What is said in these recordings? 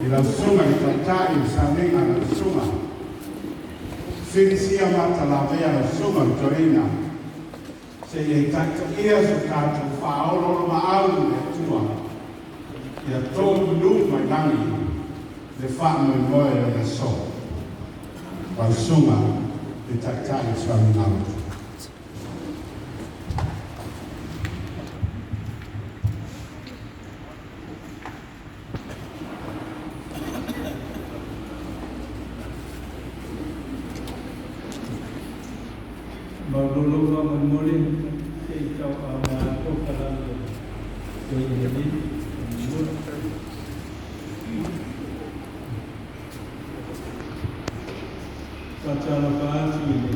I lau susuga i le taitai o le sauniga a lau susuga Filisia Matalavea, lau susuga Victorina, seia e taitaia so tatou faaoloolomaau i le Atua ia tonu mai lagi le faamoemoe o le aso. Lau susuga le taitai o le sauniga lotu. Maulolo molimoli se i tauaaoina ai polokalame o lenei. Faatalofa atu i le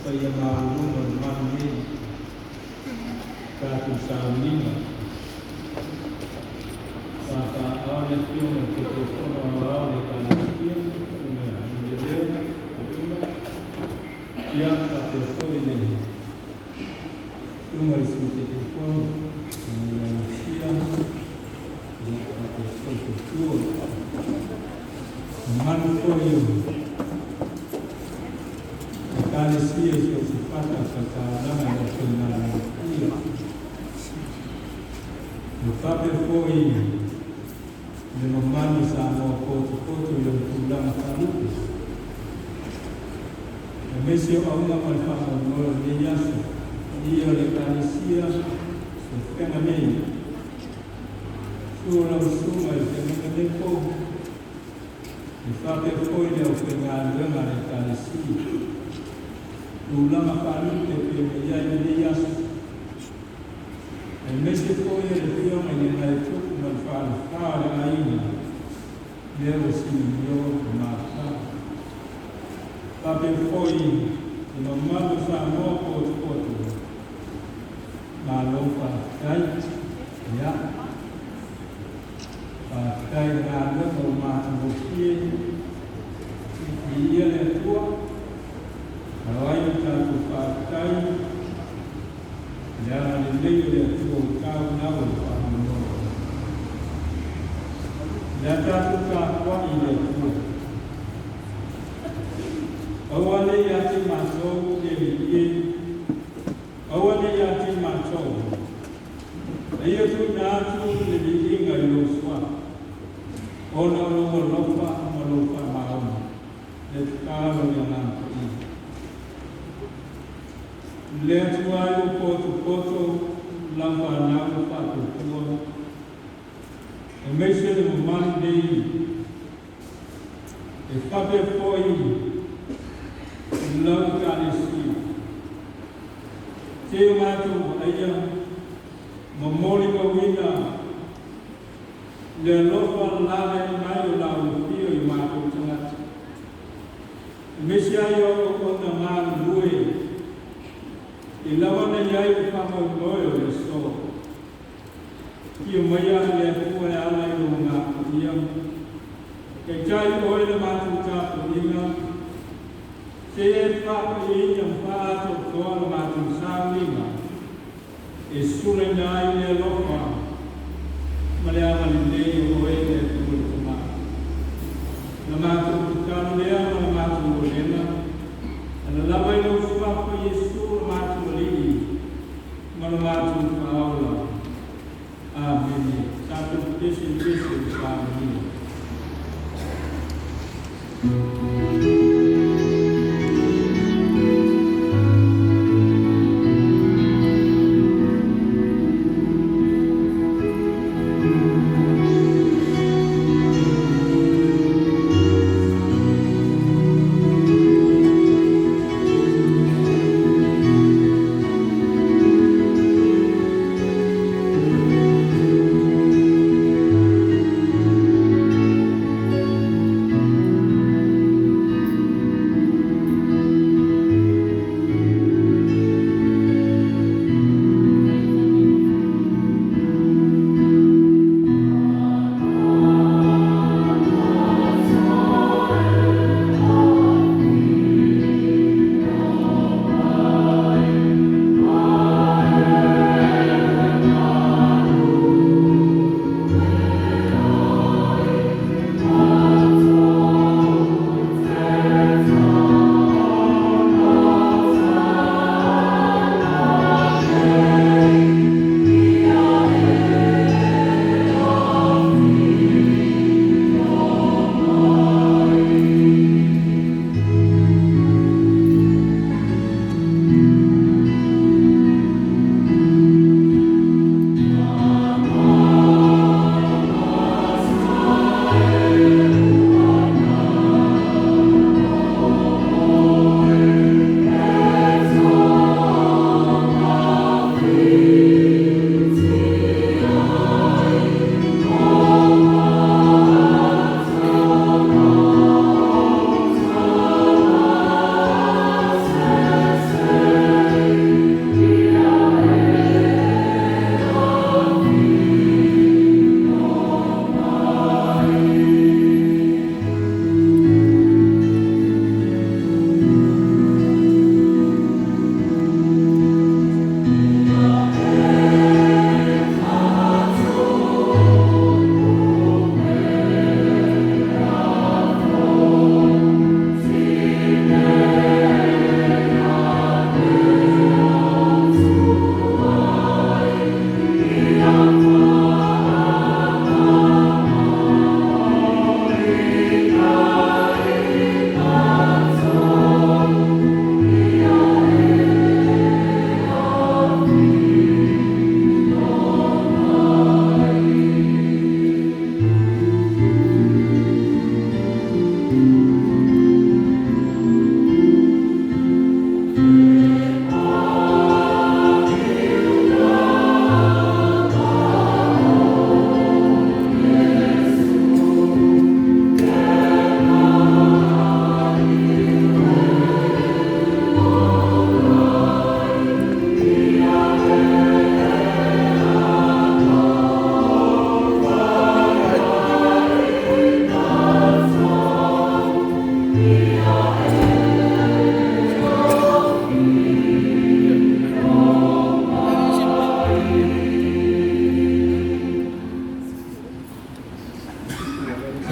paia maualuga o le malu nei tatou sauniga. Papaaao le Afioga i le Taitaifono Aoao o le Ekalesia, Susuga Iuleleo Feula, ia faapea foi le Susuga i le Sui Taitaifono, Susuga ia Lucia, ia faapea foi faletua. Mamalu foi o Ekalesia i so o se fatafaitaulaga i aufaigaluega. E faapea foi le mamalu o Samoa potopoto i ona tulaga faalupe. Aemaise o auga ma le faamoemoe o lenei aso, ia o le Ekalesia o feaga nei. Susu lau susuga i le feagaiga Nepo, e faapea foi le aufaigaluega a le Ekalesia. Tulaga faalupe pe ona i ai lenei aso. Aemaise foi o le afioga i le Gaetupu ma le falefa o le aiga, lea ua silimio le mafutaga. Faapea foi le mamalu o Samoa potopoto, malo faafetai. Ia, faafetai i le galuega ua matagofie, viia le Atua, alo ai le tatou faafetai, le agalelei o le Atua ua tau o le faamoemoe. Le a tatou tapuai i le Atua. Aua ne i ia te matou le Alii e, aua ne i ia te matou, a ia tuuina atu le viiga i lou suafa, ona o lou alofa ma lou faamaoni, le tatalo i le Agaga Paia. Le Atua e ua potopoto lau fanau ua faatuatua, aemaise le mamalu nei, e faapea foi lau Ekalesia. Se o matou vaaia ma molimauina le alofa lava mai o lau afio i matou tagata. Aemaise ai o auauna galulue i lava na i ai le faamoemoe o le aso. Afio maia le Atua e ala i lou Agaga Paia. Taitai oe le matou tapuaiga, se e faapaiaina ma faaatoatoa le matou sauniga, e sulaina ai le alofa ma le agalelei o oe le Atua le Tama. Na matou tatalo lea ma le matou olega, ala lava i lou suafa Iesu le matou Alii ma le matou Faaola. Amene. Tatou pese i pese o le sauniga.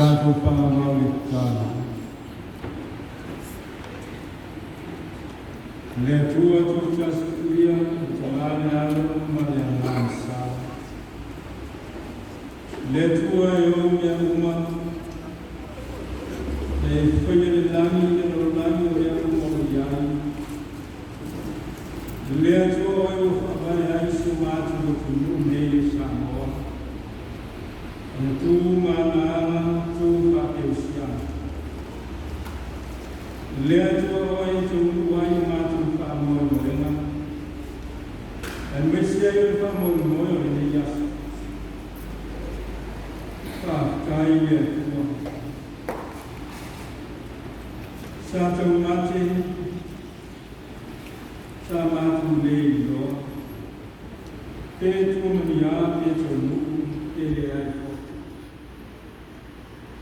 Tatou faaauau le tatalo. Le Atua Tutasi Tuia, Tamā le Alo ma le Agaga Sa. Le Atua e ou mea uma, e faia le lagi le lalolagi o mea uma o i ai. Le Atua oe ua faavae ai si o matou atunuu nei o Samoa. Ona tu ma ana aga tu faakerisiano. Le Atua oe e taunuu ai o matou faamoemoega, aemaise ai o le faamoemoe o lenei aso. Faafetai le Atua. Sa taumate, sa matou le iloa, pe tumania pe taunuu pe leai foi.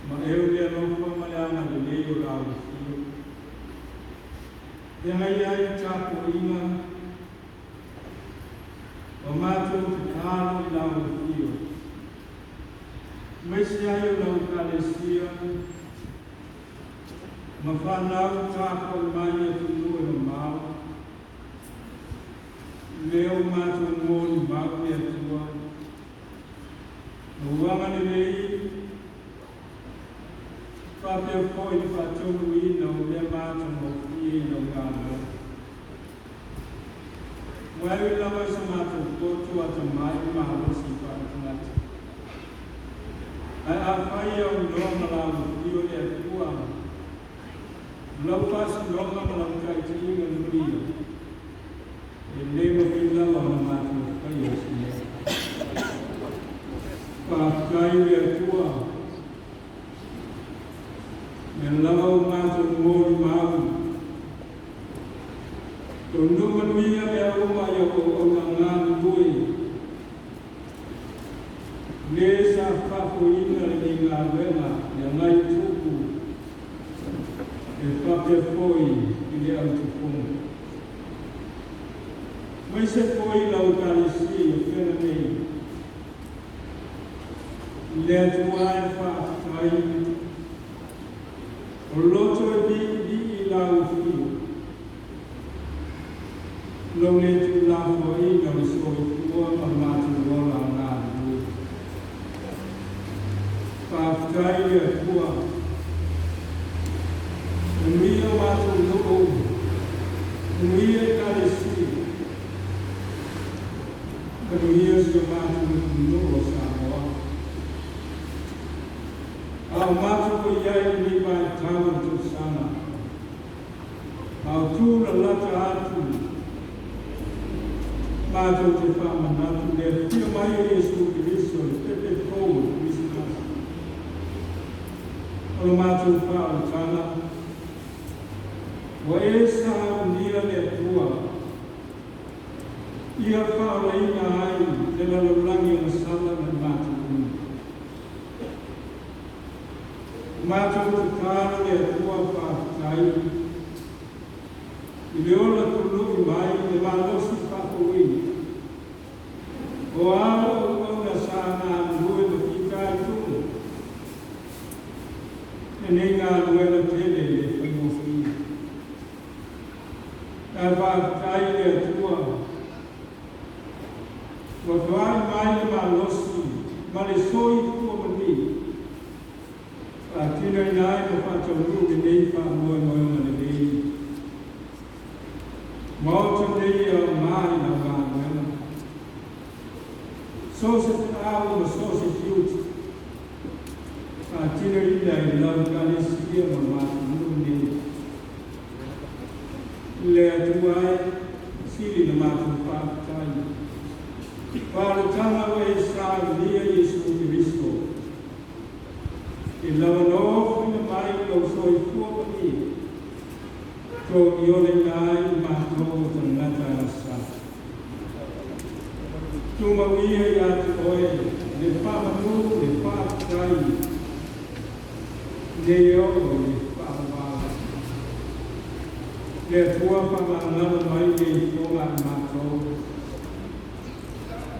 Ma e o le alofa ma le agalelei o lau afio. E agai ai tapuaiga o matou tatalo i lau afio. Aemaise ai o lau Ekalesia ma fanau tapuai mai atunuu e mamao. Lea ua matou molimau le Atua. Lou agalelei faapea foi le faataunuuina o mea matagofie i lau galuega. Ua e ui lava i so matou poto atamai ma malosi faaletagata. Ae afai e aunoa ma lau afio le Atua, lau faasinoga ma lau taitaiga mulia, e le mafai lava ona matou faia se mea. Faafetai le Atua, mea lava ua matou molimau, taunuu manuia mea uma i au auauna galulue, le sa faafoeina lenei galuega le agai tupu e faapea foi i le autufono. Aemaise foi lau Ekalesia i Afega nei. Le Atua e faafetai, o loto e viivii i lau afio. Lau le tuulafoaiina o le soifua ma le matou ola galulue. Faafetai le Atua. Manuia o matou nuu, manuia Ekalesia, manuia si o matou atunuu o Samoa. A o matou o i ai i lenei vaitau o le tausaga, a o tulalata atu, matou te faamanatu le afio mai o Iesu Keriso le pepe fou o le Kerisimasi. O le matou faaolataga, ua e saunia le Atua, ia faaolaina ai le lalolagi o masala ma le matou uma. Matou tatalo le Atua faafetai, i le ola tului mai le malosi faafouina. O alo auauna sa galulue ma fitaituga, lenei galuega tele e le faigofie. Ae faafetai le Atua, ua foai mai le malosi ma le soifua manuia, faatinoina ai ma faataunuu lenei faamoemoega lelei. Maota nei e aoga i lau galuega. So o se feau ma so o se tiute, faatinoina i lau Ekalesia ma le matou nuu nei. Le Atua e, sili na matou faafetai. Faaolataga ua e saunia Iesu Keriso, i lau alofaina mai lou soifua paia, togiolaina ai i matou o tagata agasa. Tumauia ia te oe le faamanu le faafetai, nei oo i le faavavau. Le Atua faamagalo mai le ifoga a matou,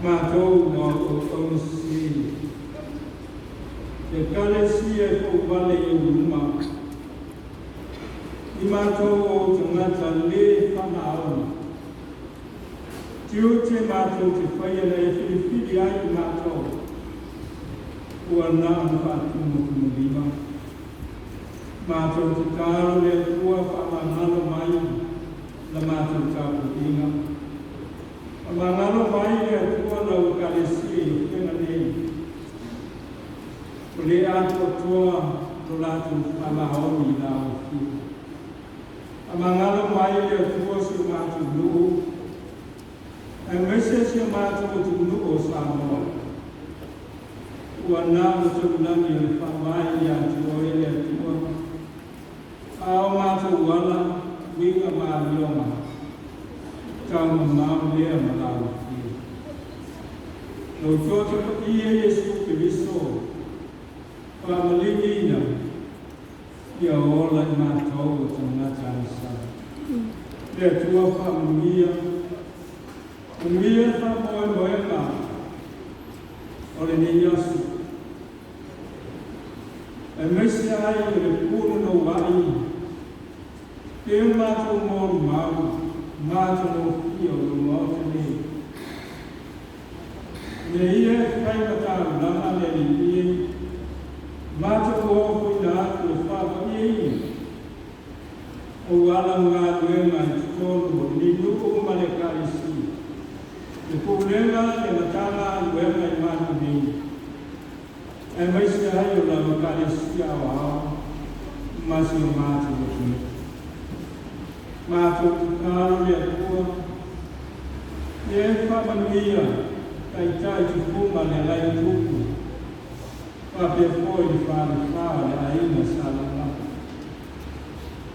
matou ma auauna sese. Ekalesia e fouvale i ou luma. I matou o tagata lē faamaoni. Tiute matou te faia na e filifili ai i matou. Ua na ona faatumatumalima. Matou tatalo le Atua faamagalo mai la matou tapuaiga. Faamagalo mai le Atua lau Ekalesia i Afega nei. O le atoatoa lo latou faamaoni i lau afio. Faamagalo mai le Atua si o matou nuu, aemaise si o matou atunuu o Samoa. Ua na o taulagi o le faavae ia te oe le Atua. A o matou ala, uiga ma amioga, taumamao lea ma lau afio. Lou Toto Paia Iesu Keriso, faamaliliina, ia ola i matou o tagata agasala. Le Atua faamanuia, manuia le faamoemoega o lenei aso. Aemaise ai o le punouai, pe o matou molimau, matagofie o le Maota nei. Le ia e fai mataulaga le Alii, matou ofoina atu e faapaiaina. O ala galuega i totonu o lenei nuu ma le Ekalesia. Le pulega le Matagaluega i matou nei. Aemaise ai o lau Ekalesia aoao ma si o matou atunuu. Matou tatalo le Atua, ia e faamanuia taitai tufuga le Alai Tupu, faapea foi le falefa o le aiga Sa Lagolago.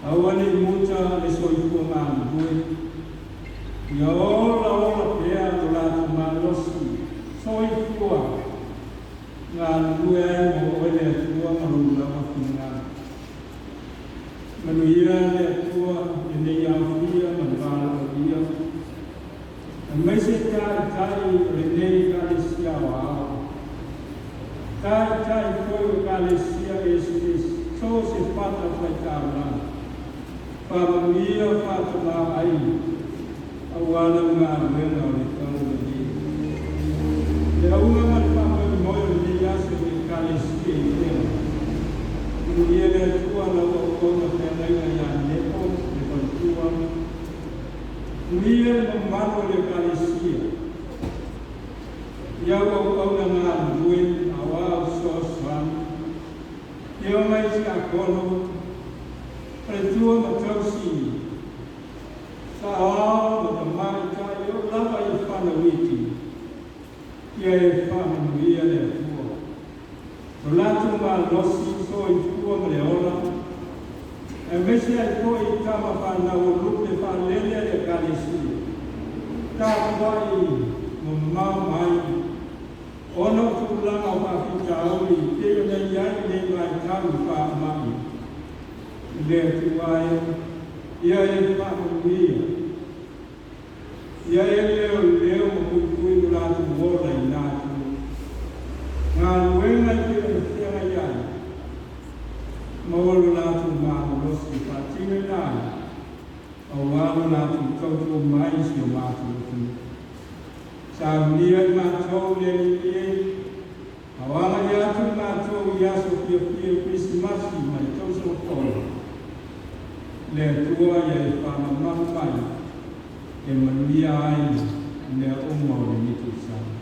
Aua nei muta le soifua galulue, ia ola ola pea lo latou malosi, soifua galulue ai mo oe le Atua ma lou lava finagalo. Manuia le Atua lenei aofia ma le valaaulia. Aemaise taitai o lenei Ekalesia aoao. Taitai foi o Ekalesia eseese, so o se fatafaitaulaga. Faamanuia faatamaoaiga, aua lau galuega o le talalelei. Le auga ma le faamoemoe o lenei aso i Ekalesia i Afega. Manuia le Atua lau auauna feagaiga ia Nepo le faletua. Manuia le mamalu o le Ekalesia. I au auauna galulue aoao fesoasoani. Ia o mai siakono, faletua ma tausi, saoao ma tamaitai o lava i fanauiti. Ia e faamanuia le Atua. Lo latou malosi soifua ma le ola, aemaise ai foi tama fanau o lupe faalele a le Ekalesia. Tapuai mamao mai, ona o tulaga o faafitauli pei ona i ai lenei vaitau i faamai. Le Atua e, ia e faamanuia. Ia e leoleo ma puipui lo latou ola i latou. Galuega i pei ona feagai ai, maua lo latou malolosi faatinoina ai, aua lo latou tautua mai i si o matou atunuu. Saunia i matou le Alii e, aoagai atu i matou i aso fiafia o Kerisimasi ma le tausaga fou. Le Atua ia e faamamalu mai, e manuia ai mea uma o lenei tausaga.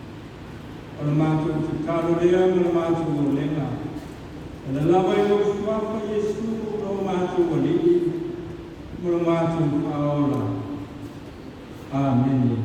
O le matou tatalo lea ma le matou olega. E ala i lou suafa Iesu lo matou Alii ma lo matou Faaola. Amene.